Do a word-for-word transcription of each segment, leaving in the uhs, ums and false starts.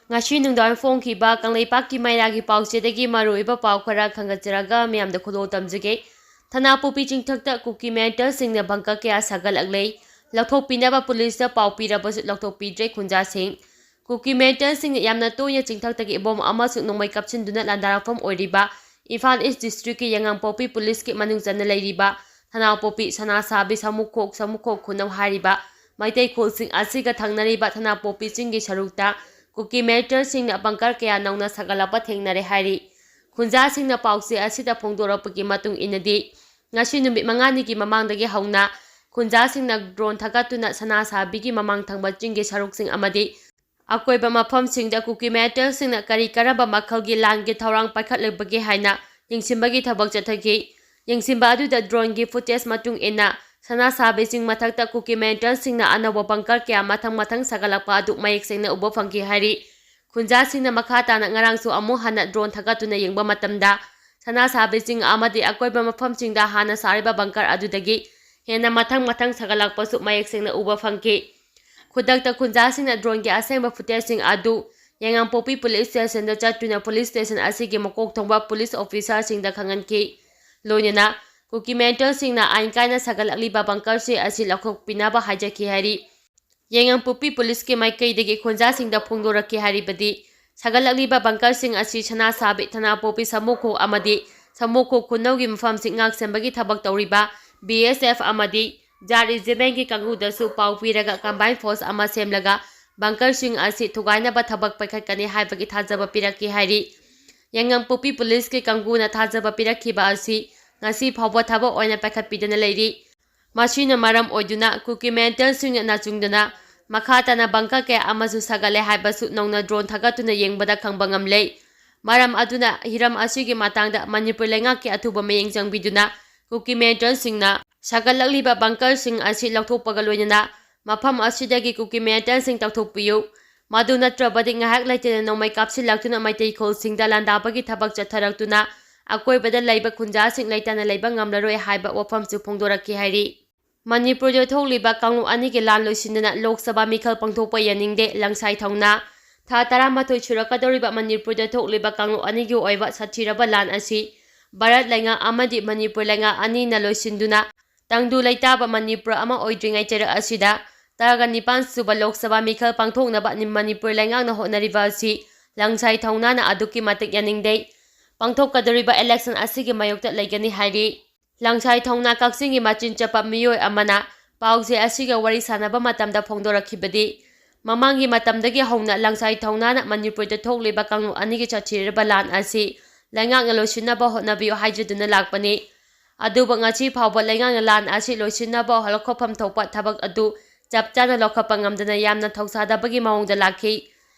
ꯉꯁꯤ ꯅꯨꯡꯗꯥꯡ ꯐꯣꯡꯈꯤꯕ ꯀꯪꯂꯩꯄꯥꯛꯀꯤ ꯃꯩꯔꯥꯒꯤ ꯄꯥꯎꯆꯦꯗꯒꯤ ꯃꯔꯨꯑꯣꯏꯕ ꯄꯥꯎ ꯈꯔ ꯈꯪꯒꯠꯆꯔꯒ ꯃꯤꯌꯥꯝꯗ ꯈꯨꯗꯣꯜ ꯇꯝꯖꯒꯦ꯫ ꯊꯅꯥꯄꯣꯄꯤ ꯆꯤꯡꯊꯛꯇ ꯀꯨꯀꯤ ꯃꯦꯟꯇꯦꯜꯁꯤꯡꯅ ꯕꯪꯀꯔ ꯀꯌꯥ ꯁꯥꯒꯠꯂꯛꯂꯦ꯫ ꯂꯧꯊꯣꯛꯄꯤꯅꯕ ꯄꯨꯂꯤꯁꯇ ꯄꯥꯎ ꯄꯤꯔꯕꯁꯨ ꯂꯧꯊꯣꯛꯄꯤꯗ꯭ꯔꯦ ꯈꯨꯟꯖꯥꯁꯤꯡ꯫ ꯀꯨꯀꯤ ꯃꯦꯟꯇꯦꯜꯁꯤꯡꯅ ꯌꯥꯝꯅ ꯇꯣꯏꯅ ꯆꯤꯡꯊꯛꯇꯒꯤ ꯕꯣꯝ ꯑꯃꯁꯨꯡ ꯅꯣꯡꯃꯩ ꯀꯥꯞꯁꯤꯟꯗꯨꯅ ꯂꯥꯟꯗꯥꯔꯛꯐꯝ ꯑꯣꯏꯔꯤꯕ ꯏꯝꯐꯥꯜ ꯏꯁ ꯗꯤꯁꯇ꯭ꯔꯤꯛꯀꯤ ꯌꯥꯏꯉꯪꯄꯣꯛꯄꯤ ꯄꯨꯂꯤꯁꯀꯤ ꯃꯅꯨꯡ ꯆꯟꯅ ꯂꯩꯔꯤꯕ ꯊꯅꯥꯄꯣꯄꯤ, ꯁꯅꯥꯁꯥꯕꯤ, ꯁꯃꯨꯈꯣꯛ, ꯁꯃꯨꯈꯣꯛ ꯈꯨꯅꯧ ꯍꯥꯏꯔꯤꯕ ꯃꯩꯇꯩ ꯈꯨꯜꯁꯤꯡ ꯑꯁꯤꯒ ꯊꯪꯅꯔꯤꯕ ꯊꯅꯥꯄꯣꯄꯤ ꯆꯤꯡꯒꯤ ꯁꯔꯨꯛꯇ ꯀꯨꯀꯤ ꯃꯦꯟꯇꯦꯜꯁꯤꯡꯅ ꯕꯪꯀꯔ ꯀꯌꯥ ꯅꯧꯅ ꯁꯥꯒꯠꯂꯛꯄ ꯊꯦꯡꯅꯔꯦ ꯍꯥꯏꯔꯤ꯫ ꯈꯨꯟꯖꯥꯁꯤꯡꯅ ꯄꯥꯎꯆꯦ ꯑꯁꯤꯗ ꯐꯣꯡꯗꯣꯔꯛꯄꯒꯤ ꯃꯇꯨꯡ ꯏꯟꯅꯗꯤ, ꯉꯁꯤ ꯅꯨꯃꯤꯠ ꯃꯉꯥꯅꯤꯒꯤ ꯃꯃꯥꯡꯗꯒꯤ ꯍꯧꯅ ꯈꯨꯟꯖꯥꯁꯤꯡꯅ ꯗ꯭ꯔꯣꯟ ꯊꯥꯒꯠꯇꯨꯅ ꯁꯅꯥꯁꯥꯕꯤꯒꯤ ꯃꯃꯥꯡ ꯊꯪꯕ ꯆꯤꯡꯒꯤ ꯁꯔꯨꯛꯁꯤꯡ ꯑꯃꯗꯤ ꯑꯀꯣꯏꯕ ꯃꯐꯝꯁꯤꯡꯗ ꯀꯨꯀꯤ ꯃꯦꯟꯇꯦꯜꯁꯤꯡꯅ ꯀꯔꯤ ꯀꯔꯝꯕ ꯃꯈꯜꯒꯤ ꯂꯥꯟꯒꯤ ꯊꯧꯔꯥꯡ ꯄꯥꯏꯈꯠꯂꯤꯕꯒꯦ ꯍꯥꯏꯅ ꯌꯦꯡꯁꯤꯟꯕꯒꯤ ꯊꯕꯛ ꯆꯠꯊꯈꯤ꯫ ꯌꯦꯡꯁꯤꯟꯕ ꯑꯗꯨꯗ ꯗ꯭ꯔꯣꯟꯒꯤ ꯐꯨꯇꯦꯖ ꯃꯇꯨꯡ ꯏꯟꯅ ꯁꯅꯥꯁꯥꯕꯤꯁꯤꯡ ꯃꯊꯛꯇ ꯀꯨꯀꯤ ꯃꯦꯟꯇꯦꯜꯁꯤꯡꯅ ꯑꯅꯧꯕ ꯕꯪꯀꯔ ꯀꯌꯥ ꯃꯊꯪ ꯃꯊꯪ ꯁꯥꯒꯠꯂꯛꯄ ꯑꯗꯨ ꯃꯌꯦꯛ ꯁꯦꯡꯅ ꯎꯕ ꯐꯪꯈꯤ ꯍꯥꯏꯔꯤ꯫ ꯈꯨꯟꯖꯥꯁꯤꯡꯅ ꯃꯈꯥ ꯇꯥꯅ ꯉꯔꯥꯡꯁꯨ ꯑꯃꯨꯛ ꯍꯟꯅ ꯗ꯭ꯔꯣꯟ ꯊꯥꯒꯠꯇꯨꯅ ꯌꯦꯡꯕ ꯃꯇꯝꯗ ꯁꯅꯥꯁꯥꯕꯤꯁꯤꯡ ꯑꯃꯗꯤ ꯑꯀꯣꯏꯕ ꯃꯐꯝꯁꯤꯡꯗ ꯍꯥꯟꯅ ꯁꯥꯔꯤꯕ ꯕꯪꯀꯔ ꯑꯗꯨꯗꯒꯤ ꯍꯦꯟꯅ ꯃꯊꯪ ꯃꯊꯪ ꯁꯥꯒꯠꯂꯛꯄꯁꯨ ꯃꯌꯦꯛ ꯁꯦꯡꯅ ꯎꯕ ꯐꯪꯈꯤ꯫ ꯈꯨꯗꯛꯇ ꯈꯨꯟꯖꯥꯁꯤꯡꯅ ꯗ꯭ꯔꯣꯟꯒꯤ ꯑꯁꯦꯡꯕ ꯐꯨꯇꯦꯖꯁꯤꯡ ꯑꯗꯨ ꯌꯥꯏꯉꯪꯄꯣꯛꯄꯤ ꯄꯨꯂꯤꯁ ꯁ꯭ꯇꯦꯁꯟꯗ ꯆꯠꯇꯨꯅ ꯄꯨꯂꯤꯁ ꯁ꯭ꯇꯦꯁꯟ ꯑꯁꯤꯒꯤ ꯃꯀꯣꯛ ꯊꯣꯡꯕ ꯄꯨꯂꯤꯁ ꯑꯣꯐꯤꯁꯥꯔꯁꯤꯡꯗ ꯈꯪꯍꯟꯈꯤ꯫ ꯂꯣꯏꯅꯅ ꯀꯨꯀꯤ ꯃꯦꯟꯇꯦꯜꯁꯤꯡꯅ ꯑꯥꯏꯟ ꯀꯥꯏꯅ ꯁꯥꯒꯠꯂꯛꯂꯤꯕ ꯕꯪꯀꯔꯁꯤꯡ ꯑꯁꯤ ꯂꯧꯊꯣꯛꯄꯤꯅꯕ ꯍꯥꯏꯖꯈꯤ ꯍꯥꯏꯔꯤ꯫ ꯌꯥꯏꯉꯪꯄꯣꯛꯄꯤ ꯄꯨꯂꯤꯁꯀꯤ ꯃꯥꯏꯀꯩꯗꯒꯤ ꯈꯨꯟꯖꯥꯁꯤꯡꯗ ꯐꯣꯡꯗꯣꯔꯛꯈꯤ ꯍꯥꯏꯔꯤꯕꯗꯤ, ꯁꯥꯒꯠꯂꯛꯂꯤꯕ ꯕꯪꯀꯔꯁꯤꯡ ꯑꯁꯤ ꯁꯅꯥꯁꯥꯕꯤ, ꯊꯅꯥꯄꯣꯛꯄꯤ ꯁꯃꯨꯈꯣꯛ ꯑꯃꯗꯤ ꯁꯃꯨꯈꯣꯛ ꯈꯨꯅꯧꯒꯤ ꯃꯐꯝꯁꯤꯡ ꯉꯥꯛꯁꯦꯟꯕꯒꯤ ꯊꯕꯛ ꯇꯧꯔꯤꯕ ꯕꯤ ꯑꯦꯁ ꯑꯦꯐ ꯑꯃꯗꯤ ꯖꯥꯠ ꯔꯦꯖꯤꯃꯦꯟꯒꯤ ꯀꯥꯡꯕꯨꯗꯁꯨ ꯄꯥꯎ ꯄꯤꯔꯒ ꯀꯝꯕꯥꯏꯟ ꯐꯣꯔꯁ ꯑꯃ ꯁꯦꯝꯂꯒ ꯕꯪꯀꯔꯁꯤꯡ ꯑꯁꯤ ꯊꯨꯒꯥꯏꯅꯕ ꯊꯕꯛ ꯄꯥꯏꯈꯠꯀꯅꯤ ꯍꯥꯏꯕꯒꯤ ꯊꯥꯖꯕ ꯄꯤꯔꯛꯈꯤ ꯍꯥꯏꯔꯤ꯫ ꯌꯥꯏꯉꯪꯄꯣꯛꯄꯤ ꯄꯨꯂꯤꯁꯀꯤ ꯀꯥꯡꯕꯨꯅ ꯊꯥꯖꯕ ꯄꯤꯔꯛꯈꯤꯕ ꯑꯁꯤ ꯉꯁꯤ ꯐꯥꯎꯕ ꯊꯕꯛ ꯑꯣꯏꯅ ꯄꯥꯏꯈꯠꯄꯤꯗꯅ ꯂꯩꯔꯤ꯫ ꯃꯁꯤꯅ ꯃꯔꯝ ꯑꯣꯏꯗꯨꯅ ꯀꯨꯀꯤ ꯃꯦꯟꯇꯦꯜꯁꯤꯡꯅ ꯅꯥꯆꯨꯡꯗꯅ ꯃꯈꯥ ꯇꯥꯅ ꯕꯪꯀꯔ ꯀꯌꯥ ꯑꯃꯁꯨ ꯁꯥꯒꯠꯂꯦ ꯍꯥꯏꯕꯁꯨ ꯅꯧꯅ ꯗ꯭ꯔꯣꯟ ꯊꯥꯒꯠꯇꯨꯅ ꯌꯦꯡꯕꯗ ꯈꯪꯕ ꯉꯝꯂꯦ꯫ ꯃꯔꯝ ꯑꯗꯨꯅ ꯍꯤꯔꯝ ꯑꯁꯤꯒꯤ ꯃꯇꯥꯡꯗ ꯃꯅꯤꯄꯨꯔ ꯂꯩꯉꯥꯛꯀꯤ ꯑꯊꯨꯕ ꯃꯤꯠꯌꯦꯡ ꯆꯪꯕꯤꯗꯨꯅ ꯀꯨꯀꯤ ꯃꯦꯟꯇꯦꯜꯁꯤꯡꯅ ꯁꯥꯒꯠꯂꯛꯂꯤꯕ ꯕꯪꯀꯔꯁꯤꯡ ꯑꯁꯤ ꯂꯧꯊꯣꯛꯄꯒ ꯂꯣꯏꯅꯅ ꯃꯐꯝ ꯑꯁꯤꯗꯒꯤ ꯀꯨꯀꯤ ꯃꯦꯟꯇꯦꯜꯁꯤꯡ ꯇꯧꯊꯣꯛꯄꯤꯌꯨ꯫ ꯃꯗꯨ ꯅꯠꯇ꯭ꯔꯕꯗꯤ ꯉꯥꯏꯍꯥꯛ ꯂꯩꯇꯅ ꯅꯣꯡꯃꯩ ꯀꯥꯞꯁꯤꯜꯂꯛꯇꯨꯅ ꯃꯩꯇꯩ ꯈꯨꯜꯁꯤꯡꯗ ꯂꯥꯟꯗꯥꯕꯒꯤ ꯊꯕꯛ ꯆꯠꯊꯔꯛꯇꯨꯅ ꯑꯀꯣꯏꯕꯗ ꯂꯩꯕ ꯈꯨꯟꯖꯥꯁꯤꯡ ꯂꯩꯇꯅ ꯂꯩꯕ ꯉꯝꯂꯔꯣꯏ ꯍꯥꯏꯕ ꯋꯥꯐꯝꯁꯨ ꯐꯣꯡꯗꯣꯔꯛꯈꯤ ꯍꯥꯏꯔꯤ꯫ ꯃꯅꯤꯄꯨꯔꯗ ꯊꯣꯛꯂꯤꯕ ꯀꯥꯡꯂꯨꯞ ꯑꯅꯤꯒꯤ ꯂꯥꯟ ꯂꯣꯏꯁꯤꯟꯗꯅ ꯂꯣꯛ ꯁꯚꯥ ꯃꯤꯈꯜ ꯄꯥꯡꯊꯣꯛꯄ ꯌꯥꯅꯤꯡꯗꯦ, ꯂꯪꯁꯥꯏ ꯊꯧꯅꯥ꯫ ꯊꯥ ꯇꯔꯥꯃꯥꯊꯣꯏ ꯁꯨꯔꯛꯀꯗꯧꯔꯤꯕ ꯃꯅꯤꯄꯨꯔꯗ ꯊꯣꯛꯂꯤꯕ ꯀꯥꯡꯂꯨꯞ ꯑꯅꯤꯒꯤ ꯑꯣꯏꯕ ꯁꯥꯊꯤꯔꯕ ꯂꯥꯟ ꯑꯁꯤ ꯚꯥꯔꯠ ꯂꯩꯉꯥꯛ ꯑꯃꯗꯤ ꯃꯅꯤꯄꯨꯔ ꯂꯩꯉꯥꯛ ꯑꯅꯤꯅ ꯂꯣꯏꯁꯤꯟꯗꯨꯅ ꯇꯪꯗꯨ ꯂꯩꯇꯥꯕ ꯃꯅꯤꯄꯨꯔ ꯑꯃ ꯑꯣꯏꯗ꯭ꯔꯤꯉꯩ ꯆꯩꯔꯛ ꯑꯁꯤꯗ ꯇꯔꯥꯒ ꯅꯤꯄꯥꯟ ꯁꯨꯕ ꯂꯣꯛ ꯁꯚꯥ ꯃꯤꯈꯜ ꯄꯥꯡꯊꯣꯛꯅꯕ ꯅꯤ-, ꯃꯅꯤꯄꯨꯔ ꯂꯩꯉꯥꯛꯅ ꯍꯣꯠꯅꯔꯤꯕ ꯑꯁꯤ ꯂꯪꯁꯥꯏ ꯊꯧꯅꯥꯅ ꯑꯗꯨꯛꯀꯤ ꯃꯇꯤꯛ ꯌꯥꯅꯤꯡꯗꯦ꯫ ꯄꯥꯡꯊꯣꯛꯀꯗꯧꯔꯤꯕ election ꯑꯁꯤꯒꯤ ꯃꯥꯌꯣꯛꯇ ꯂꯩꯒꯅꯤ ꯍꯥꯏꯔꯤ꯫ ꯂꯪꯁꯥꯏ ꯊꯧꯅꯥ ꯀꯛꯆꯤꯡꯒꯤ ꯃꯆꯤꯟ ꯆꯠꯄ ꯃꯤꯑꯣꯏ ꯑꯃꯅ ꯄꯥꯎꯆꯦ ꯑꯁꯤꯒ ꯋꯥꯔꯤ ꯁꯥꯟꯅꯕ ꯃꯇꯝꯗ ꯐꯣꯡꯗꯣꯔꯛꯈꯤꯕꯗꯤ, ꯃꯃꯥꯡꯒꯤ ꯃꯇꯝꯗꯒꯤ ꯍꯧꯅ ꯂꯪꯁꯥꯏ ꯊꯧꯅꯥꯅ ꯃꯅꯤꯄꯨꯔꯗ ꯊꯣꯛꯂꯤꯕ ꯀꯥꯡꯂꯨꯞ ꯑꯅꯤꯒꯤ ꯆꯠꯊꯔꯤꯕ ꯂꯥꯟ ꯑꯁꯤ ꯂꯩꯉꯥꯛꯅ ꯂꯣꯏꯁꯤꯟꯅꯕ ꯍꯣꯠꯅꯕꯤꯌꯨ ꯍꯥꯏꯖꯗꯨꯅ ꯂꯥꯛꯄꯅꯤ꯫ ꯑꯗꯨꯕꯨ ꯉꯁꯤ ꯐꯥꯎꯕ ꯂꯩꯉꯥꯛꯅ ꯂꯥꯟ ꯑꯁꯤ ꯂꯣꯏꯁꯤꯟꯅꯕ ꯂꯧꯈꯠꯐꯝ ꯊꯣꯛꯄ ꯊꯕꯛ ꯑꯗꯨ ꯆꯞ ꯆꯥꯅ ꯂꯧꯈꯠꯄ ꯉꯝꯗꯅ ꯌꯥꯝꯅ ꯊꯧꯁꯥꯗꯕꯒꯤ ꯃꯑꯣꯡꯗ ꯂꯥꯛꯈꯤ꯫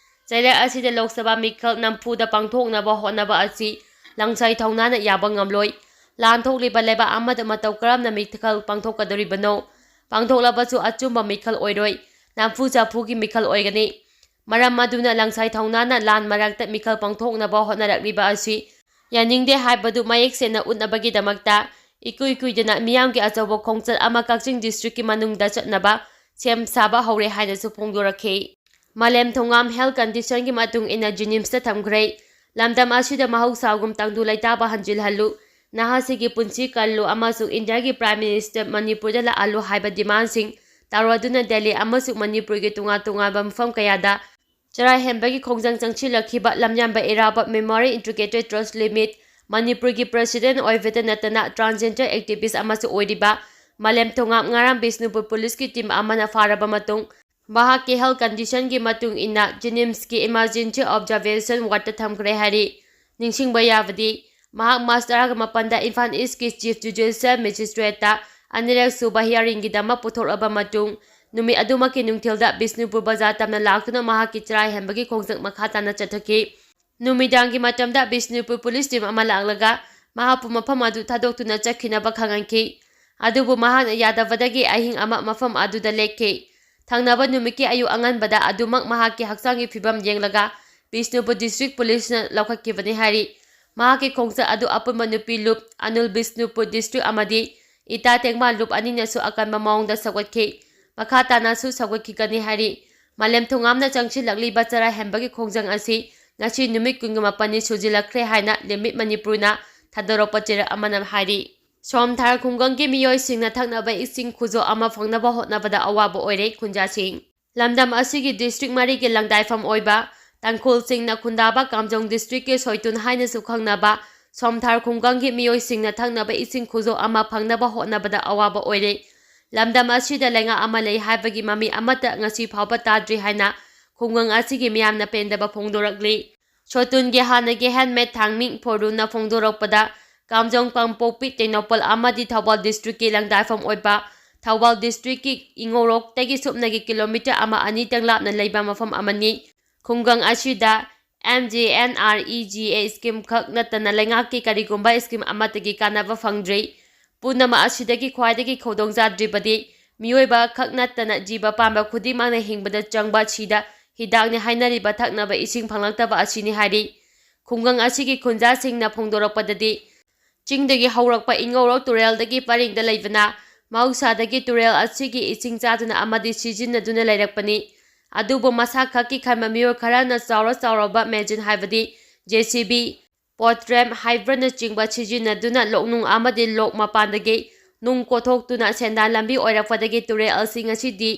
ꯆꯩꯔꯛ ꯑꯁꯤꯗ ꯂꯣꯛ ꯁꯚꯥ ꯃꯤꯈꯜ ꯅꯝꯐꯨꯗ ꯄꯥꯡꯊꯣꯛꯅꯕ ꯍꯣꯠꯅꯕ ꯑꯁꯤ ꯂꯪꯁꯥꯏ ꯊꯧꯅꯥꯅ ꯌꯥꯕ ꯉꯝꯂꯣꯏ꯫ ꯂꯥꯟ ꯊꯣꯛꯂꯤꯕ ꯂꯩꯕꯥꯛ ꯑꯃꯗ ꯃꯇꯧ ꯀꯔꯝꯅ ꯃꯤꯈꯜ ꯄꯥꯡꯊꯣꯛꯀꯗꯧꯔꯤꯕꯅꯣ? ꯄꯥꯡꯊꯣꯛꯂꯕꯁꯨ ꯑꯆꯨꯝꯕ ꯃꯤꯈꯜ ꯑꯣꯏꯔꯣꯏ, ꯅꯝꯐꯨ ꯁꯥꯐꯨꯒꯤ ꯃꯤꯈꯜ ꯑꯣꯏꯒꯅꯤ꯫ ꯃꯔꯝ ꯑꯗꯨꯅ ꯂꯪꯁꯥꯏ ꯊꯧꯅꯥꯅ ꯂꯥꯟ ꯃꯔꯛꯇ ꯃꯤꯈꯜ ꯄꯥꯡꯊꯣꯛꯅꯕ ꯍꯣꯠꯅꯔꯛꯂꯤꯕ ꯑꯁꯤ ꯌꯥꯅꯤꯡꯗꯦ ꯍꯥꯏꯕꯗꯨ ꯃꯌꯦꯛ ꯁꯦꯡꯅ ꯎꯠꯅꯕꯒꯤꯗꯃꯛꯇ ꯏꯀꯨꯏ ꯀꯨꯏꯗꯅ ꯃꯤꯌꯥꯝꯒꯤ ꯑꯆꯧꯕ ꯈꯣꯡꯆꯠ ꯑꯃ ꯀꯛꯆꯤꯡ district ꯀꯤ ꯃꯅꯨꯡꯗ ꯆꯠꯅꯕ ꯁꯦꯝ ꯁꯥꯕ ꯍꯧꯔꯦ ꯍꯥꯏꯅꯁꯨ ꯐꯣꯡꯗꯣꯔꯛꯈꯤ꯫ ꯃꯥꯂꯦꯝ ꯊꯣꯉꯥꯝ health condition ꯒꯤ ꯃꯇꯨꯡ ꯏꯟꯅ JNIMS ꯇ ꯊꯝꯈ꯭ꯔꯦ꯫ ꯂꯝꯗꯝ ꯑꯁꯤꯗ ꯃꯍꯧꯁꯥꯒꯨꯝ ꯇꯪꯗꯨ ꯂꯩꯇꯥꯕ ꯍꯟꯖꯤꯜꯍꯜꯂꯨ, ꯅꯍꯥꯁꯤꯡꯒꯤ ꯄꯨꯟꯁꯤ ꯀꯜꯂꯨ ꯑꯃꯁꯨꯡ ꯏꯟꯗꯤꯌꯥꯒꯤ Prime Minister ꯃꯅꯤꯄꯨꯔꯗ ꯂꯥꯛꯍꯜꯂꯨ ꯍꯥꯏꯕ demand ꯁꯤꯡ ꯇꯥꯎꯔꯗꯨꯅ ꯗꯦꯜꯂꯤ ꯑꯃꯁꯨꯡ ꯃꯅꯤꯄꯨꯔꯒꯤ ꯇꯣꯉꯥꯟ ꯇꯣꯉꯥꯟꯕ ꯃꯐꯝ ꯀꯌꯥꯗ ꯆꯔꯥ ꯍꯦꯟꯕꯒꯤ ꯈꯣꯡꯖꯪ ꯆꯪꯁꯤꯜꯂꯛꯈꯤꯕ ꯂꯝꯌꯥꯟꯕ ꯏꯔꯥꯕꯣꯠ Memory Integrated Trust Limited ꯃꯅꯤꯄꯨꯔꯒꯤ president ꯑꯣꯏꯕꯇ ꯅꯠꯇꯅ transgender activist ꯑꯃꯁꯨ ꯑꯣꯏꯔꯤꯕ ꯃꯥꯂꯦꯝ ꯊꯣꯉꯥꯝ ꯉꯔꯥꯡ ꯕꯤꯁꯅꯨꯄꯨꯔ ꯄꯨꯂꯤꯁꯀꯤ team ꯑꯃꯅ ꯐꯥꯔꯕ ꯃꯇꯨꯡ ꯃꯍꯥꯛꯀꯤ health condition ꯒꯤ ꯃꯇꯨꯡ ꯏꯟꯅ JNIMS ꯀꯤ emergency observation ward ꯇ ꯊꯝꯈ꯭ꯔꯦ ꯍꯥꯏꯔꯤ꯫ ꯅꯤꯡꯁꯤꯡꯕ ꯌꯥꯕꯗꯤ, ꯃꯍꯥꯛ March ꯇꯔꯥꯃꯥꯄꯟꯗ ꯏꯝꯐꯥꯜ East ꯀꯤ Chief Judicial Magistrate ꯇ ꯑꯅꯤꯔꯛ ꯁꯨꯕ hearing ꯒꯤꯗꯃꯛ ꯄꯨꯊꯣꯛꯂꯕ ꯃꯇꯨꯡ, ꯅꯨꯃꯤꯠ ꯑꯗꯨꯃꯛꯀꯤ ꯅꯨꯡꯊꯤꯜꯗ ꯕꯤꯁꯅꯨꯄꯨꯔ ꯕꯖꯥꯔ ꯇꯝꯅ ꯂꯥꯛꯇꯨꯅ ꯃꯍꯥꯛꯀꯤ ꯆꯔꯥ ꯍꯦꯟꯕꯒꯤ ꯈꯣꯡꯆꯠ ꯃꯈꯥ ꯇꯥꯅ ꯆꯠꯊꯈꯤ꯫ ꯅꯨꯃꯤꯗꯥꯡꯒꯤ ꯃꯇꯝꯗ ꯕꯤꯁꯅꯨꯄꯨꯔ ꯄꯨꯂꯤꯁ team ꯑꯃ ꯂꯥꯛꯂꯒ ꯃꯍꯥꯛꯄꯨ ꯃꯐꯝ ꯑꯗꯨ ꯊꯥꯗꯣꯛꯇꯨꯅ ꯆꯠꯈꯤꯅꯕ ꯈꯪꯍꯟꯈꯤ꯫ ꯑꯗꯨꯕꯨ ꯃꯍꯥꯛꯅ ꯌꯥꯗꯕꯗꯒꯤ ꯑꯍꯤꯡ ꯑꯃ ꯃꯐꯝ ꯑꯗꯨꯗ ꯂꯦꯛꯈꯤ꯫ ꯊꯪꯅꯕ ꯅꯨꯃꯤꯠꯀꯤ ꯑꯌꯨꯛ ꯑꯉꯟꯕꯗ ꯑꯗꯨꯃꯛ ꯃꯍꯥꯛꯀꯤ ꯍꯛꯆꯥꯡꯒꯤ ꯐꯤꯕꯝ ꯌꯦꯡꯂꯒ ꯕꯤꯁꯅꯨꯄꯨꯔ district ꯄꯨꯂꯤꯁꯅ ꯂꯧꯈꯠꯈꯤꯕꯅꯤ ꯍꯥꯏꯔꯤ꯫ ꯃꯍꯥꯛꯀꯤ ꯈꯣꯡꯆꯠ ꯑꯗꯨ ꯑꯄꯨꯟꯕ ꯅꯨꯄꯤ ꯂꯨꯞ ꯑꯅꯨꯜ ꯕꯤꯁꯅꯨꯄꯨꯔ district ꯑꯃꯗꯤ ꯏꯇꯥ ꯇꯦꯡꯕꯥ ꯂꯨꯞ ꯑꯅꯤꯅꯁꯨ ꯑꯀꯟꯕ ꯃꯑꯣꯡꯗ ꯁꯧꯒꯠꯈꯤ꯫ ꯃꯈꯥ ꯇꯥꯅꯁꯨ ꯁꯧꯒꯠꯈꯤꯒꯅꯤ ꯍꯥꯏꯔꯤ꯫ ꯃꯥꯂꯦꯝ ꯊꯣꯡꯒꯥꯝꯅ ꯆꯪꯁꯤꯜꯂꯛꯂꯤꯕ ꯆꯔꯥ ꯍꯦꯟꯕꯒꯤ ꯈꯣꯡꯖꯪ ꯑꯁꯤ ꯉꯁꯤ ꯅꯨꯃꯤꯠ ꯀꯨꯟꯒ ꯃꯥꯄꯟꯅꯤ ꯁꯨꯖꯤꯜꯂꯛꯈ꯭ꯔꯦ ꯍꯥꯏꯅ ꯂꯤꯃꯤꯠ ꯃꯅꯤꯄꯨꯔꯅ ꯊꯥꯗꯣꯔꯛꯄ ꯆꯦꯔꯛ ꯑꯃꯅ ꯍꯥꯏꯔꯤ꯫ ꯁꯣꯝꯊꯥꯔ ꯈꯨꯡꯒꯪꯒꯤ ꯃꯤꯑꯣꯏꯁꯤꯡꯅ ꯊꯛꯅꯕ ꯏꯁꯤꯡ ꯈꯨꯖꯣ ꯑꯃ ꯐꯪꯅꯕ ꯍꯣꯠꯅꯕꯗ ꯑꯋꯥꯕ ꯑꯣꯏꯔꯦ ꯈꯨꯟꯖꯥꯁꯤꯡ꯫ ꯂꯝꯗꯝ ꯑꯁꯤꯒꯤ ꯗꯤꯁꯇ꯭ꯔꯤꯛ ꯃꯔꯤꯒꯤ ꯂꯪꯗꯥꯏꯐꯝ ꯑꯣꯏꯕ ꯇꯥꯡꯈꯨꯜꯁꯤꯡꯅ ꯈꯨꯟꯗꯥꯕ ꯀꯥꯝꯖꯣꯡ ꯗꯤꯁꯇ꯭ꯔꯤꯛꯀꯤ ꯁꯣꯏꯇꯨꯟ ꯍꯥꯏꯅꯁꯨ ꯈꯪꯅꯕ ꯁꯣꯝꯊꯥꯔ ꯈꯨꯡꯒꯪꯒꯤ ꯃꯤꯑꯣꯏꯁꯤꯡꯅ ꯊꯛꯅꯕ ꯏꯁꯤꯡ ꯈꯨꯖꯣ ꯑꯃ ꯐꯪꯅꯕ ꯍꯣꯠꯅꯕꯗ ꯑꯋꯥꯕ ꯑꯣꯏꯔꯦ꯫ ꯂꯝꯗꯝ ꯑꯁꯤꯗ ꯂꯩꯉꯥꯛ ꯑꯃ ꯂꯩ ꯍꯥꯏꯕꯒꯤ ꯃꯃꯤ ꯑꯃꯠꯇ ꯉꯁꯤ ꯐꯥꯎꯕ ꯇꯥꯗ꯭ꯔꯤ ꯍꯥꯏꯅ ꯈꯨꯡꯒꯪ ꯑꯁꯤꯒꯤ ꯃꯤꯌꯥꯝꯅ ꯄꯦꯟꯗꯕ ꯐꯣꯡꯗꯣꯔꯛꯂꯤ꯫ ꯁꯣꯇꯨꯟꯒꯤ ꯍꯥꯟꯅꯒꯤ ꯍꯦꯟꯃꯦꯠ ꯊꯥꯡꯃꯤꯡ ꯐꯣꯔꯨꯅ ꯐꯣꯡꯗꯣꯔꯛꯄꯗ, ꯀꯥꯝꯖꯣꯡ, ꯀꯥꯡꯄꯣꯛꯄꯤ, ꯇꯦꯡꯅꯧꯄꯜ ꯑꯃꯗꯤ ꯊꯧꯕꯥꯜ ꯗꯤꯁꯇ꯭ꯔꯤꯛꯀꯤ ꯂꯪꯗꯥꯏꯐꯝ ꯑꯣꯏꯕ ꯊꯧꯕꯥꯜ ꯗꯤꯁꯇ꯭ꯔꯤꯛꯀꯤ ꯏꯉꯧꯔꯣꯛꯇꯒꯤ ꯁꯨꯞꯅꯒꯤ ꯀꯤꯂꯣꯃꯤꯇꯔ ꯑꯃ ꯑꯅꯤꯇꯪ ꯂꯥꯞꯅ ꯂꯩꯕ ꯃꯐꯝ ꯑꯃꯅꯤ꯫ ꯈꯨꯡꯒꯪ ꯑꯁꯤꯗ M G N R E G A scheme ꯈꯛ ꯅꯠꯇꯅ ꯂꯩꯉꯥꯛꯀꯤ ꯀꯔꯤꯒꯨꯝꯕ ꯁ꯭ꯀꯤꯝ ꯑꯃꯠꯇꯒꯤ ꯀꯥꯟꯅꯕ ꯐꯪꯗ꯭ꯔꯤ꯫ ꯄꯨꯝꯅꯃꯛ ꯑꯁꯤꯗꯒꯤ ꯈ꯭ꯋꯥꯏꯗꯒꯤ ꯈꯨꯗꯣꯡꯆꯥꯗ꯭ꯔꯤꯕꯗꯤ ꯃꯤꯑꯣꯏꯕ ꯈꯛ ꯅꯠꯇꯅ ꯖꯤꯕ ꯄꯥꯟꯕ ꯈꯨꯗꯤꯡꯃꯛꯅ ꯍꯤꯡꯕꯗ ꯆꯪꯕ ꯁꯤꯗ ꯍꯤꯗꯥꯛꯅꯤ ꯍꯥꯏꯅꯔꯤꯕ ꯊꯛꯅꯕ ꯏꯁꯤꯡ ꯐꯪꯂꯛꯇꯕ ꯑꯁꯤꯅꯤ ꯍꯥꯏꯔꯤ꯫ ꯈꯨꯡꯒꯪ ꯑꯁꯤꯒꯤ ꯈꯨꯟꯖꯥꯁꯤꯡꯅ ꯐꯣꯡꯗꯣꯔꯛꯄꯗꯗꯤ, ꯆꯤꯡꯗꯒꯤ ꯍꯧꯔꯛꯄ ꯏꯉꯧꯔꯣꯛ ꯇꯨꯔꯦꯜꯗꯒꯤ ꯄꯔꯤꯡꯗ ꯂꯩꯕꯅ ꯃꯍꯧꯁꯥꯗꯒꯤ ꯇꯨꯔꯦꯜ ꯑꯁꯤꯒꯤ ꯏꯁꯤꯡ ꯆꯥꯗꯨꯅ ꯑꯃꯗꯤ ꯁꯤꯖꯤꯟꯅꯗꯨꯅ ꯂꯩꯔꯛꯄꯅꯤ꯫ ꯑꯗꯨꯕꯨ ꯃꯁꯥ ꯈꯛꯀꯤ ꯈꯟꯕ ꯃꯤꯑꯣꯏ ꯈꯔꯅ ꯆꯥꯎꯔ ꯆꯥꯎꯔꯕ ꯃꯦꯆꯤꯟ ꯍꯥꯏꯕꯗꯤ ꯖꯦ ꯁꯤ ꯕꯤ, ꯄꯣꯠꯇ꯭ꯔꯦꯝ, ꯍꯥꯏꯕ꯭ꯔꯅꯆꯤꯡꯕ ꯁꯤꯖꯤꯟꯅꯗꯨꯅ ꯂꯣꯛꯅꯨꯡ ꯑꯃꯗꯤ ꯂꯣꯛ ꯃꯄꯥꯟꯗꯒꯤ ꯅꯨꯡ ꯀꯣꯊꯣꯛꯇꯨꯅ ꯁꯦꯟꯗꯥꯟ ꯂꯝꯕꯤ ꯑꯣꯏꯔꯛꯄꯗꯒꯤ ꯇꯨꯔꯦꯜ ꯑꯁꯤ ꯉꯁꯤꯗꯤ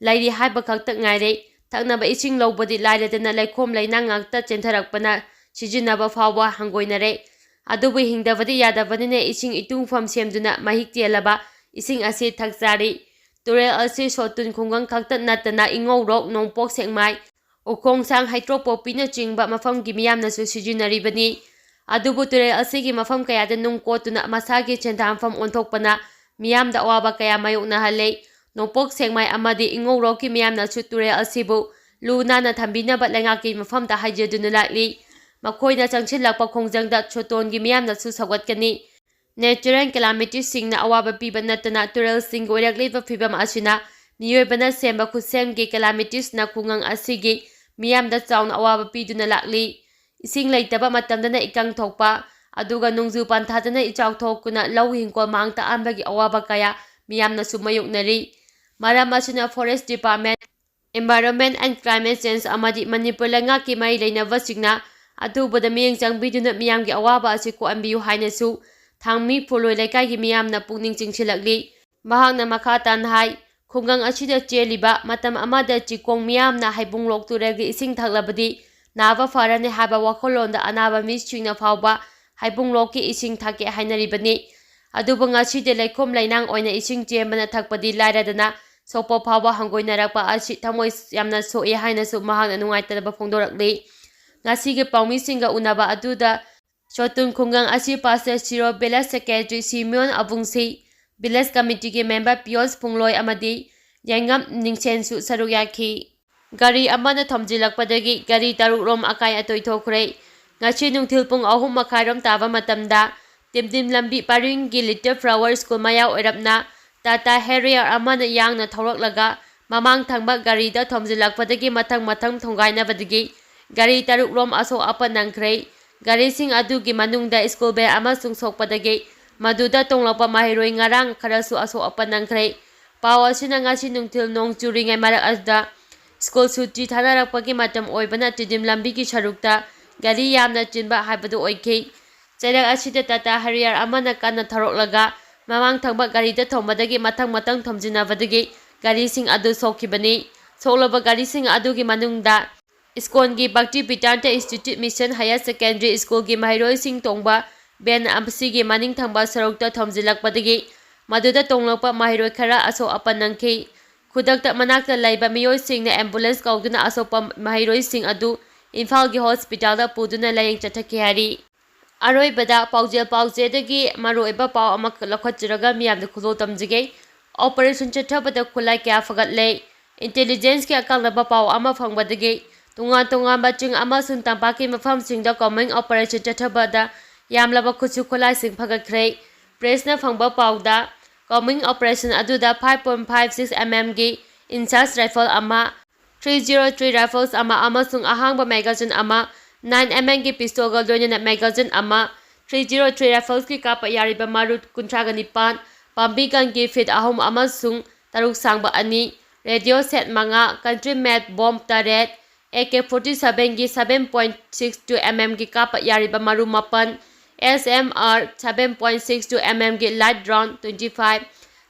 ꯂꯩꯔꯤ ꯍꯥꯏꯕ ꯈꯛꯇ ꯉꯥꯏꯔꯦ꯫ ꯊꯛꯅꯕ ꯏꯁꯤꯡ ꯂꯧꯕꯗꯤ ꯂꯥꯏꯔꯗꯅ ꯂꯩꯈꯣꯝ ꯂꯩꯅꯥꯡ ꯉꯥꯛꯇ ꯆꯦꯟꯊꯔꯛꯄꯅ ꯁꯤꯖꯤꯟꯅꯕ ꯐꯥꯎꯕ ꯍꯪꯒꯣꯏꯅꯔꯦ꯫ ꯑꯗꯨꯕꯨ ꯍꯤꯡꯗꯕꯗꯤ ꯌꯥꯗꯕꯅꯤꯅ ꯏꯁꯤꯡ ꯏꯇꯨꯡꯐꯝ ꯁꯦꯝꯗꯨꯅ ꯃꯍꯤꯛ ꯆꯦꯜꯂꯕ ꯏꯁꯤꯡ ꯑꯁꯤ ꯊꯛꯆꯔꯤ꯫ ꯇꯨꯔꯦꯜ ꯑꯁꯤ ꯁꯣꯇꯨꯟ ꯈꯨꯡꯒꯪ ꯈꯛꯇ ꯅꯠꯇꯅ ꯏꯉꯧꯔꯣꯛ, ꯅꯣꯡꯄꯣꯛ ꯁꯦꯛꯃꯥꯏ, ꯎꯈꯣꯡꯁꯥꯡ, ꯍꯩꯇ꯭ꯔꯣꯄꯣꯛꯄꯤꯅꯆꯤꯡꯕ ꯃꯐꯝꯒꯤ ꯃꯤꯌꯥꯝꯅꯁꯨ ꯁꯤꯖꯤꯟꯅꯔꯤꯕꯅꯤ꯫ ꯑꯗꯨꯕꯨ ꯇꯨꯔꯦꯜ ꯑꯁꯤꯒꯤ ꯃꯐꯝ ꯀꯌꯥꯗ ꯅꯨꯡ ꯀꯣꯠꯇꯨꯅ ꯃꯁꯥꯒꯤ ꯁꯦꯟꯊꯥꯟꯐꯝ ꯑꯣꯟꯊꯣꯛꯄꯅ ꯃꯤꯌꯥꯝꯗ ꯑꯋꯥꯕ ꯀꯌꯥ ꯃꯥꯌꯣꯛꯅꯍꯜꯂꯦ꯫ ꯅꯣꯡꯄꯣꯛ ꯁꯦꯛꯃꯥꯏ ꯑꯃꯗꯤ ꯏꯉꯧꯔꯣꯛꯀꯤ ꯃꯤꯌꯥꯝꯅꯁꯨ ꯇꯨꯔꯦꯜ ꯑꯁꯤꯕꯨ ꯂꯨ ꯅꯥꯟꯅ ꯊꯝꯕꯤꯅꯕ ꯂꯩꯉꯥꯛꯀꯤ ꯃꯐꯝꯗ ꯍꯥꯏꯖꯗꯨꯅ ꯂꯥꯛꯂꯤ꯫ ꯃꯈꯣꯏꯅ ꯆꯪꯁꯤꯜꯂꯛꯄ ꯈꯣꯡꯖꯪꯗ ꯁꯣꯇꯣꯟꯒꯤ ꯃꯤꯌꯥꯝꯅꯁꯨ ꯁꯧꯒꯠꯀꯅꯤ꯫ ꯅꯦꯆꯔꯦꯜ ꯀꯦꯂꯥꯃꯤꯇꯤꯁꯁꯤꯡꯅ ꯑꯋꯥꯕ ꯄꯤꯕ ꯅꯠꯇꯅ ꯇꯨꯔꯦꯜꯁꯤꯡꯒꯤ ꯑꯣꯏꯔꯛꯂꯤꯕ ꯐꯤꯕꯝ ꯑꯁꯤꯅ ꯃꯤꯑꯣꯏꯕꯅ ꯁꯦꯝꯕ ꯈꯨꯠꯁꯦꯝꯒꯤ ꯀꯦꯂꯥꯃꯤꯇꯤꯁꯅ ꯈꯨꯡꯒꯪ ꯑꯁꯤꯒꯤ ꯃꯤꯌꯥꯝꯗ ꯆꯥꯎꯅ ꯑꯋꯥꯕ ꯄꯤꯗꯨꯅ ꯂꯥꯛꯂꯤ꯫ ꯏꯁꯤꯡ ꯂꯩꯇꯕ ꯃꯇꯝꯗꯅ ꯏꯀꯪ ꯊꯣꯛꯄ, ꯑꯗꯨꯒ ꯅꯣꯡꯖꯨ ꯄꯟꯊꯥꯗꯅ ꯏꯆꯥꯎ ꯊꯣꯛꯇꯨꯅ ꯂꯧ ꯍꯤꯡꯒꯣꯜ ꯃꯥꯡ ꯇꯥꯛꯍꯟꯕꯒꯤ ꯑꯋꯥꯕ ꯀꯌꯥ ꯃꯤꯌꯥꯝꯅꯁꯨ ꯃꯥꯌꯣꯛꯅꯔꯤ꯫ ꯃꯔꯝ ꯑꯁꯤꯅ forest department, Environment and Climate Change ꯑꯃꯗꯤ ꯃꯅꯤꯄꯨꯔ ꯂꯩꯉꯥꯛꯀꯤ ꯃꯔꯤ ꯂꯩꯅꯕꯁꯤꯡꯅ ꯑꯊꯨꯕꯗ ꯃꯤꯠꯌꯦꯡ ꯆꯪꯕꯤꯗꯨꯅ ꯃꯤꯌꯥꯝꯒꯤ ꯑꯋꯥꯕ ꯑꯁꯤ ꯀꯣꯛꯍꯟꯕꯤꯌꯨ ꯍꯥꯏꯅꯁꯨ ꯊꯥꯡꯃꯤ ꯐꯨꯜꯂꯣꯏ ꯂꯩꯀꯥꯏꯒꯤ ꯃꯤꯌꯥꯝꯅ ꯄꯨꯛꯅꯤꯡ ꯆꯤꯡꯁꯤꯜꯂꯛꯂꯤ꯫ ꯃꯍꯥꯛꯅ ꯃꯈꯥ ꯇꯥꯅ ꯍꯥꯏ, ꯈꯨꯡꯒꯪ ꯑꯁꯤꯗ ꯆꯦꯜꯂꯤꯕ ꯃꯇꯝ ꯑꯃꯗ ꯆꯤꯀꯣꯡ ꯃꯤꯌꯥꯝꯅ ꯍꯩꯕꯨꯡꯂꯣꯛ ꯇꯨꯔꯦꯜꯒꯤ ꯏꯁꯤꯡ ꯊꯛꯂꯕꯗꯤ ꯅꯥꯕ ꯐꯔꯅꯤ ꯍꯥꯏꯕ ꯋꯥꯈꯜꯂꯣꯟꯗ ꯑꯅꯥꯕ ꯃꯤꯁꯤꯡꯅ ꯐꯥꯎꯕ ꯍꯩꯕꯨꯡꯂꯣꯛꯀꯤ ꯏꯁꯤꯡ ꯊꯛꯀꯦ ꯍꯥꯏꯅꯔꯤꯕꯅꯤ꯫ ꯑꯗꯨꯕꯨ ꯉꯁꯤꯗꯤ ꯂꯩꯈꯣꯝ ꯂꯩꯅꯥꯡ ꯑꯣꯏꯅ ꯏꯁꯤꯡ ꯆꯦꯟꯕꯅ ꯊꯛꯄꯗꯤ ꯂꯥꯏꯔꯗꯅ ꯁꯣꯛꯄ ꯐꯥꯎꯕ ꯍꯪꯒꯣꯏꯅꯔꯛꯄ ꯑꯁꯤ ꯊꯃꯣꯏ ꯌꯥꯝꯅ ꯁꯣꯛꯏ ꯍꯥꯏꯅꯁꯨ ꯃꯍꯥꯛꯅ ꯅꯨꯡꯉꯥꯏꯇꯕ ꯐꯣꯡꯗꯣꯔꯛꯂꯤ꯫ ꯉꯁꯤꯒꯤ ꯄꯥꯎꯃꯤꯁꯤꯡꯒ ꯎꯅꯕ ꯑꯗꯨꯗ ꯁꯣꯇꯨꯟ ꯈꯨꯡꯒꯪ ꯑꯁꯤ ꯄꯥꯁꯇꯔ ꯁꯤꯔꯣ ꯚꯤꯂꯦꯖ ꯁꯦꯀ꯭ꯔꯦꯇꯔꯤ ꯁꯤꯃꯤꯌꯣꯟ ꯑꯕꯨꯡꯁꯤ, ꯚꯤꯂꯦꯖ ꯀꯃꯤꯇꯤꯒꯤ ꯃꯦꯝꯕꯔ ꯄꯤꯌꯣꯁ ꯐꯨꯡꯂꯣꯏ ꯑꯃꯗꯤ ꯌꯥꯏꯉꯝ ꯅꯤꯡꯁꯦꯟꯁꯨ ꯁꯔꯨꯛ ꯌꯥꯈꯤ꯫ ꯒꯥꯔꯤ ꯑꯃꯅ ꯊꯣꯝꯖꯤꯜꯂꯛꯄꯗꯒꯤ ꯒꯥꯔꯤ ꯇꯔꯨꯛ ꯔꯣꯝ ꯑꯀꯥꯏ ꯑꯇꯣꯏ ꯊꯣꯛꯈ꯭ꯔꯦ꯫ ꯉꯁꯤ ꯅꯨꯡꯊꯤꯜ ꯄꯨꯡ ꯑꯍꯨꯝ ꯃꯈꯥꯏꯔꯣꯝ ꯇꯥꯕ ꯃꯇꯝꯗ ꯇꯤꯝꯗꯤꯝ ꯂꯝꯕꯤ ꯄꯔꯤꯡꯒꯤ ꯂꯤꯇꯜ ꯐ꯭ꯂꯥꯋꯔ ꯁ꯭ꯀꯨꯜ ꯃꯌꯥ ꯑꯣꯏꯔꯞꯅ ꯇꯥꯇꯥ ꯍꯦꯔꯤꯌꯔ ꯑꯃꯅ ꯌꯥꯡꯅ ꯊꯧꯔꯛꯂꯒ ꯃꯃꯥꯡ ꯊꯪꯕ ꯒꯥꯔꯤꯗ ꯊꯣꯝꯖꯤꯜꯂꯛꯄꯗꯒꯤ ꯃꯊꯪ ꯃꯊꯪ ꯊꯣꯡꯒꯥꯏꯅꯕꯗꯒꯤ ꯒꯥꯔꯤ ꯇꯔꯨꯛ ꯔꯣꯝ ꯑꯁꯣꯛ ꯑꯄꯟ ꯅꯪꯈ꯭ꯔꯦ꯫ ꯒꯥꯔꯤꯁꯤꯡ ꯑꯗꯨꯒꯤ ꯃꯅꯨꯡꯗ ꯁ꯭ꯀꯨꯜ ꯚꯦꯟ ꯑꯃꯁꯨ ꯁꯣꯛꯄꯗꯒꯤ ꯃꯗꯨꯗ ꯇꯣꯡꯂꯛꯄ ꯃꯍꯩꯔꯣꯏ ꯉꯔꯥꯡ ꯈꯔꯁꯨ ꯑꯁꯣꯛ ꯑꯄꯟ ꯅꯪꯈ꯭ꯔꯦ꯫ ꯄꯥꯎ ꯑꯁꯤꯅ ꯉꯁꯤ ꯅꯨꯡꯊꯤꯜ ꯅꯣꯡ ꯆꯨꯔꯤꯉꯩ ꯃꯔꯛ ꯑꯗꯨꯗ ꯁ꯭ꯀꯨꯜ ꯁꯨꯇꯤ ꯊꯥꯅꯔꯛꯄꯒꯤ ꯃꯇꯝ ꯑꯣꯏꯕꯅ ꯇꯤꯗꯤꯝ ꯂꯝꯕꯤꯒꯤ ꯁꯔꯨꯛꯇ ꯒꯥꯔꯤ ꯌꯥꯝꯅ ꯆꯤꯟꯕ ꯍꯥꯏꯕꯗꯨ ꯑꯣꯏꯈꯤ꯫ ꯆꯩꯔꯛ ꯑꯁꯤꯗ ꯇꯥꯇꯥ ꯍꯦꯔꯤꯌꯔ ꯑꯃꯅ ꯀꯟꯅ ꯊꯧꯔꯛꯂꯒ ꯃꯃꯥꯡ ꯊꯪꯕ ꯒꯥꯔꯤꯗ ꯊꯣꯝꯕꯗꯒꯤ ꯃꯊꯪ ꯃꯊꯪ ꯊꯣꯝꯖꯤꯟꯅꯕꯗꯒꯤ ꯒꯥꯔꯤꯁꯤꯡ ꯑꯗꯨ ꯁꯣꯛꯈꯤꯕꯅꯤ꯫ ꯁꯣꯛꯂꯕ ꯒꯥꯔꯤꯁꯤꯡ ꯑꯗꯨꯒꯤ ꯃꯅꯨꯡꯗ ꯏꯁꯀꯣꯟꯒꯤ ꯚꯛꯇꯤ ꯕꯤꯗ꯭ꯌꯥꯟꯇ ꯏꯟꯁꯇꯤꯇ꯭ꯌꯨꯠ ꯃꯤꯁꯟ ꯍꯥꯌꯔ ꯁꯦꯀꯦꯟꯗꯔꯤ ꯁ꯭ꯀꯨꯜꯒꯤ ꯃꯍꯩꯔꯣꯏꯁꯤꯡ ꯇꯣꯡꯕ ꯚꯦꯟ ꯑꯁꯤꯒꯤ ꯃꯅꯤꯡ ꯊꯪꯕ ꯁꯔꯨꯛꯇ ꯊꯣꯝꯖꯤꯜꯂꯛꯄꯗꯒꯤ ꯃꯗꯨꯗ ꯇꯣꯡꯂꯛꯄ ꯃꯍꯩꯔꯣꯏ ꯈꯔ ꯑꯁꯣꯛ ꯑꯄꯟ ꯅꯪꯈꯤ꯫ ꯈꯨꯗꯛꯇ ꯃꯅꯥꯛꯇ ꯂꯩꯕ ꯃꯤꯑꯣꯏꯁꯤꯡꯅ ꯑꯦꯝꯕꯨꯂꯦꯟꯁ ꯀꯧꯗꯨꯅ ꯑꯁꯣꯛꯄ ꯃꯍꯩꯔꯣꯏꯁꯤꯡ ꯑꯗꯨ ꯏꯝꯐꯥꯜꯒꯤ ꯍꯣꯁꯄꯤꯇꯥꯜꯗ ꯄꯨꯗꯨꯅ ꯂꯥꯌꯦꯡ ꯆꯠꯊꯈꯤ ꯍꯥꯏꯔꯤ꯫ ꯑꯔꯣꯏꯕꯗ ꯄꯥꯎꯖꯦꯜ ꯄꯥꯎꯆꯦꯗꯒꯤ ꯃꯔꯨꯑꯣꯏꯕ ꯄꯥꯎ ꯑꯃꯈꯛ ꯂꯧꯈꯠꯆꯔꯒ ꯃꯤꯌꯥꯝꯗ ꯈꯨꯗꯣꯜ ꯇꯝꯖꯒꯦ꯫ ꯑꯣꯄꯔꯦꯁꯟ ꯆꯠꯊꯕꯗ ꯈꯨꯠꯂꯥꯏ ꯀꯌꯥ ꯐꯒꯠꯂꯦ꯫ ꯏꯟꯇꯦꯂꯤꯖꯦꯟꯁꯀꯤ ꯑꯀꯛꯅꯕ ꯄꯥꯎ ꯑꯃ ꯐꯪꯕꯗꯒꯤ ꯇꯣꯉꯥꯟ ꯇꯣꯉꯥꯟꯕ ꯆꯤꯡ ꯑꯃꯁꯨꯡ ꯇꯝꯄꯥꯛꯀꯤ ꯃꯐꯝꯁꯤꯡꯗ ꯀꯣꯝꯕꯤꯡ ꯑꯣꯄꯔꯦꯁꯟ ꯆꯠꯊꯕꯗ ꯌꯥꯝꯂꯕ ꯈꯨꯠꯁꯨ ꯈꯨꯠꯂꯥꯏꯁꯤꯡ ꯐꯒꯠꯈ꯭ꯔꯦ꯫ ꯄ꯭ꯔꯦꯁꯅ ꯐꯪꯕ ꯄꯥꯎꯗ, ꯀꯣꯝꯕꯤꯡ ꯑꯣꯄꯔꯦꯁꯟ ꯑꯗꯨꯗ five point five six mm ꯒꯤ ꯏꯟꯆꯥꯔꯖ ꯔꯥꯏꯐꯜ ꯑꯃ, three zero three rifles ꯑꯃ ꯑꯃꯁꯨꯡ ꯑꯍꯥꯡꯕ ꯃꯦꯒꯥꯖꯤꯟ ꯑꯃ, nine mm ꯒꯤ ꯄꯤꯁꯇꯣꯜꯒ ꯂꯣꯏꯅꯅ ꯃꯦꯒꯥꯖꯤꯟ ꯑꯃ, three zero three riflesꯀꯤ ꯀꯥꯞꯄ ꯌꯥꯔꯤꯕ ꯃꯔꯨ ꯀꯨꯟꯊ꯭ꯔꯥꯒ ꯅꯤꯄꯥꯟ, ꯄꯥꯝꯕꯤ ꯒꯟꯒꯤ ꯐꯤꯠ ꯑꯍꯨꯝ ꯑꯃꯁꯨꯡ ꯇꯔꯨꯛ ꯁꯥꯡꯕ ꯑꯅꯤ, radio set ꯃꯉꯥ, country made bomb ꯇꯔꯦꯠ, A K forty seven ꯒꯤ seven point six two M M ꯒꯤ ꯀꯥꯞꯄ ꯌꯥꯔꯤꯕ ꯃꯔꯨ ꯃꯥꯄꯟ, S M R seven point six two M M ꯒꯤ light round twenty five,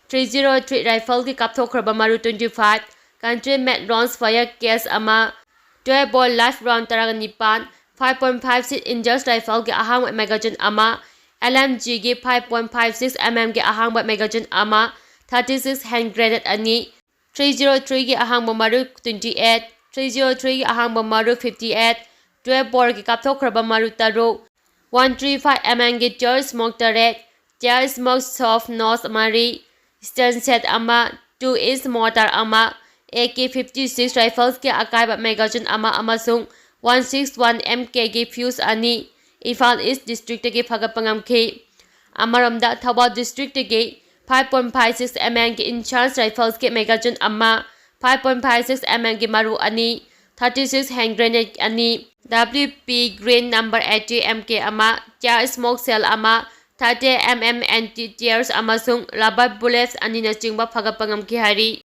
three zero three rifle ꯒꯤ ꯀꯥꯞꯊꯣꯛꯈ꯭ꯔꯕ ꯃꯔꯨ twenty five, country made rounds fire case ꯑꯃ, twelve bore live round ꯇꯔꯥꯒ ꯅꯤꯄꯥꯟ, five point five six inches rifle ꯒꯤ ꯑꯍꯥꯡꯕ magazine ꯑꯃ, L M G ꯒꯤ five point five six M M ꯒꯤ ꯑꯍꯥꯡꯕ magazine ꯑꯃ, thirty six hand grenade ꯑꯅꯤ, three zero three ꯒꯤ ꯑꯍꯥꯡꯕ ꯃꯔꯨ twenty eight, three zero three ꯒꯤ ꯑꯍꯥꯡꯕ ꯃꯔꯨ fifty eight, twelve bore ꯒꯤ ꯀꯥꯞꯊꯣꯛꯈ꯭ꯔꯕ ꯃꯔꯨ ꯇꯔꯨꯛ, one three five M M ꯒꯤ tear smoke ꯇꯔꯦꯠ, tear smoke soft nose ꯃꯔꯤ, stun set ꯑꯃ, two inch mortar ꯑꯃ, A K fifty six rifles ꯀꯤ ꯑꯀꯥꯏꯕ magazine ꯑꯃ ꯑꯃꯁꯨꯡ one six one M K ꯒꯤ fuse ꯑꯅꯤ ꯏꯝꯐꯥꯜ East district ꯇꯒꯤ ꯐꯒꯠꯄ ꯉꯝꯈꯤ꯫ ꯑꯃꯔꯣꯝꯗ, ꯊꯧꯕꯥꯜ district ꯇꯒꯤ five point five six M M ꯒꯤ inch rifles ꯀꯤ magazine ꯑꯃ, five point five six M M ꯒꯤ ꯃꯔꯨ ꯑꯅꯤ, thirty six hand grenade ꯑꯅꯤ, W P Green number eighty M K ꯑꯃ, tear smoke shell ꯑꯃ, thirty M M anti tears ꯑꯃꯁꯨꯡ rubber bullets ꯑꯅꯤꯅꯆꯤꯡꯕ ꯐꯒꯠꯄ ꯉꯝꯈꯤ ꯍꯥꯏꯔꯤ꯫